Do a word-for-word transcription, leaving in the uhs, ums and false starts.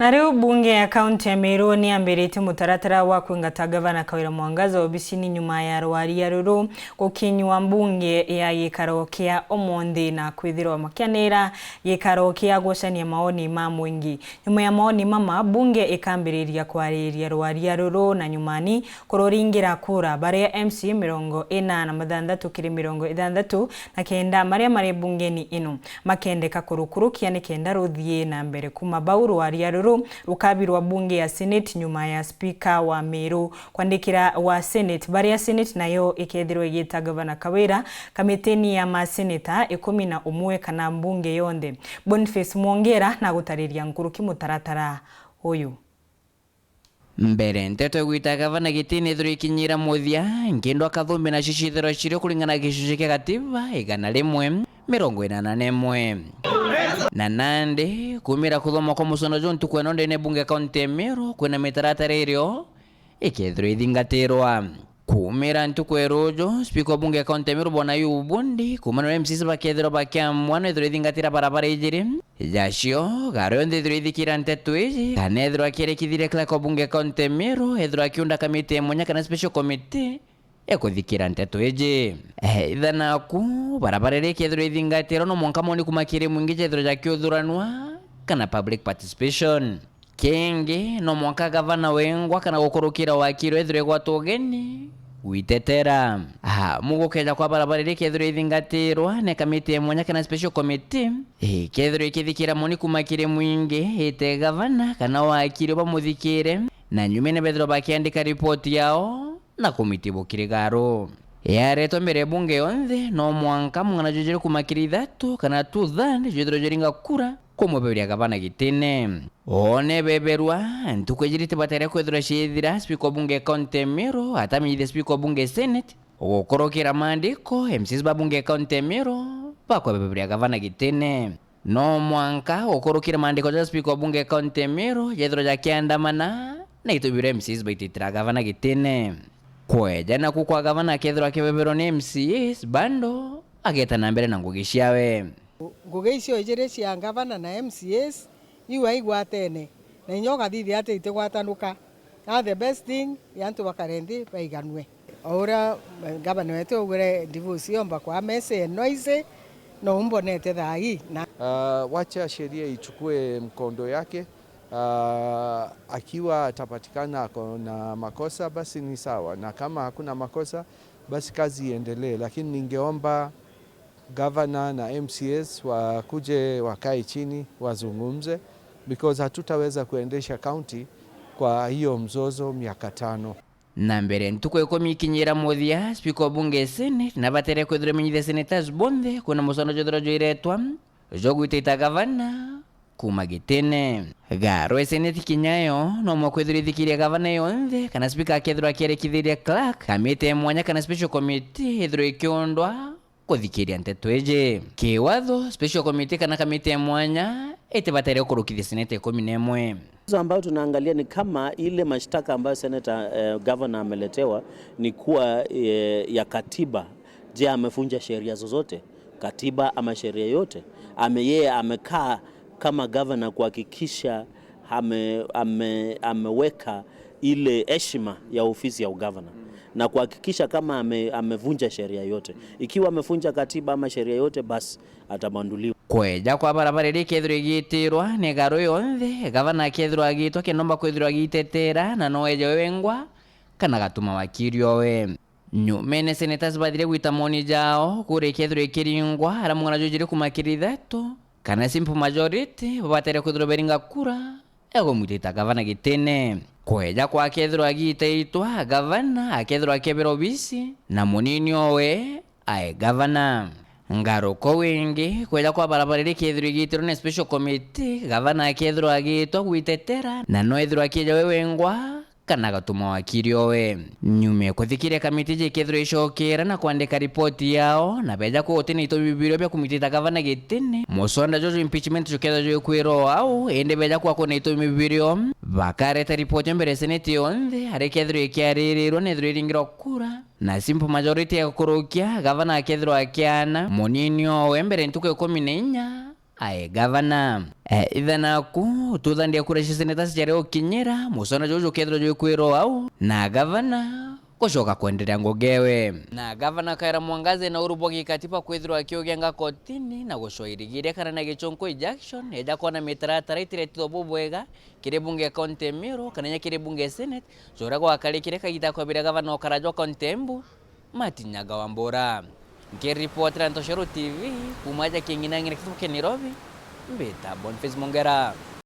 Na riu mbunge ya kaunti ya Meru ni yambiritie mutaratara wa kwingata gavana Kawira Mwangaza obisini nyuma ya rwaria ruru gukinyua mbunge ya gikaro kia umunthi na kwithirwa makianira gikaro kia gucania maoni ma mwingi. Nyuma ya maoni mama, mbunge ikambiriria kwariria rwaria ruru na nyumani kururingira kura baria M C A mirongo ina na bathanthatu kiri mirongo ithanthatu na kenda maria mari mbungeni ino makendeka kurukurukia nikenda ruthii na mbere. Kuma bau rwaria ruru rukabirwa mbunge ya Senate nyuma ya spika wa Meru kwandikira wa Senate, baria Senate nayo ikethirwa igita gavana Kawira kamitini ya maseneta ikumi na umwe kana mbunge yonthe. Boniface Mwongera na gutariria nkuruki mutaratara uyu. Mbere nteto igwita gavana gitini ithirwa ikinyira muthia, nkindwa kathumbi nacio ciithirwa cirio kuringana na gicunci kia gatiba igana rimwe mirongo inana na imwe. Na nandi, kumira kuthoma kwa musono juu ntuku ino ndene bunge kaunti ya Meru, kwina mitaratara irio ikethirwa ithingatirwa. Kumira ntuku ya ruju, spika wa bunge ya kaunti ya Meru Bwana Ayubu Bundi, kumana na M C As bakethirwa bakiamua no ethirwa ithingatira barabara ijiri. Jacio, garo yonthe ethirwa ithikira nteto iji, kana ethirwa akierekithiria clerk wa bunge ya kaunti ya Meru, ethirwa akiunda kamiti ya mwanya kana special committee ya kuthikira nteto iji. Eh, itha naku, barabara iria ikethirwa ithingatirwa no mwanka moni kuma kiri mwingi jethirwa jakiuthuranwa kana public participation. Kingi, no mwanka gavana wengwa kana gukurukira wakiri ethirwe igwatwa ugeni gwitetera. Ah, mugukeja kwa barabara iria ikethirwa ithingatirwa ni kamiti ya mwanya kana special committee, ikethirwa ikithikira moni kuma kiri mwingi, ite gavana kana wakiri bamuthikire, na nyumene bethirwa bakiandika ripoti yao na kumiti bukiri garu. Yaretwa mbere ya bunge yonthe, no mwanka mung'ana jujiri kuma kiri ithatu kana two third jwithirwe juringa kura kumuberia gavana gitine. One beberwa, ntuku ijiri tibatere kwithirwa ciithira, spika wa bunge kaunti ya Meru atamenyithia spika wa bunge senate, gukurukira maandiko, M C As ba bunge kaunti ya Meru bakwa beberia gavana gitine. No mwanka gukurukira maandiko ja spika wa bunge kaunti ya Meru jethirwa jakiandamana na itubiro M C As baititira gavana gitine. Kweja naku kwa gavana akethirwa akibeberwa ni M C As, bando ageta na mbere na ngugi ciawe. Ngugi icio ijiri cia ngavana na M C As iu aigwatene, na inya ugathithia ati itigwatanuka. Na the best thing, ni antu bakare nthi baiganue. O uria, eh, ngavana wetu augire divorce yomba kwa mess and noise, no umbonete thaa hii. Na Uh, wacha sheria ichukue mkondo yake. Uh, akiwa atapatikana ako na makosa, basi ni sawa, na kama hakuna makosa, basi kazi iendelee, lakini ningeomba gavana na M C As wakuje wakae chini wazungumze, because hatutaweza kuendesha county kwa hiyo mzozo miaka tano. Na mbere ntuku ikumi ikinyira muthia, spika wa bunge ya senate nabatere kwithirwa imenyithia senators bonthe kwina musono jwithirwa jwiretwa jwa gwitita gavana kuma gitine. Garo ya senate kinya yo no mwe kwithirwa ithikiria gavana yonthe, kana spika akethirwa akierekithiria clerk, kamiti ya mwanya kana special committee ithirwa ikiundwa kuthikiria nteto iji. Kiwatho, special committee kana kamiti ya mwanya itibatere gukurukithia seneta ikumi na imwe. Tatizo ambayo tunaangalia ni kama ile mashtaka ambayo senator, eh, governor ameletewa ni kuwa, eh, ya katiba. Je, amevunja sheria zozote? Katiba ama sheria yote? Ame-, yeye amekaa kama governor kuhakikisha ame-, ame-, ameweka ile heshima ya ofisi ya ugavana na kuhakikisha kama ame-, amevunja sheria yote. Ikiwa amevunja katiba ama sheria yote, basi atabanduliwa. Kweja kwa barabara iria ikethirwa igiitirwa ni garu yonthe, gavana akethirwa agitwa kenda omba kwithirwa agiitetera na no eje we wengwa kana gatuma wakiri owe. Nyumene senators bathire gwita moni jao, kura ikethirwa ikiringwa, aria mung'ana jujiri kuma kiri ithatu, kana simple majority, babatere kwithirwa beringa kura ya kumwitita gavana gitine. Kweja kwa akethirwa agiitaitwa, gavana akethirwa akebera obisi, na munini owe ae gavana. Ngaruko wingi, kweja kwa barabara iria ikethirwa igiitirwa ni special committee, gavana akethirwa agitwa gwitetera, na no ethirwa akieja we wengwa, kana agatuma wakiri owe. Nyuma ya kuthikiria kamiti iji ikethirwa icokera na kwandika ripoti yao, na beja kuuga guti na itumi bibirio bia kumwitita gavana gitine, musonda juu jwa impeachment jukethirwa jugikwira o au, indi beja kuuga kwina itumi bibirio, bakareta ripoti mbere ya seneti yonthe, aria ikethirwa ikiaririrwa na ithirwa iringirwa kura, na simple majority ya gukurukia, gavana akethirwa akiana, munini owe mbere ntuku ikumi na inya, ae gavana. E, ithe naku, tuthandia kura cia seneta ciaria gukinyira, mucana juju jukethirwa jwikwirwa au, na gavana gucoka kwenderea ngugewe. Na gavana akaira Mwangaza ena uru bwa gikatiba kwithirwa akiugenga kotini na gucoa irigiria kana na Gichunku injunction, eja kwona mitaratara itiretithwa bubwega kiri bunge ya kaunti ya Meru, kana inya kiri bunge ya senate, juria gwakarikire kagita kwa biria gavana ukara jwa kaunti ya Embu, Martin Nyaga Wambura. Nkiripotera Ntoshero T V, kuuma aja King'ina ng'ina kituku kia Nairobi, mbita Boniface Mongera.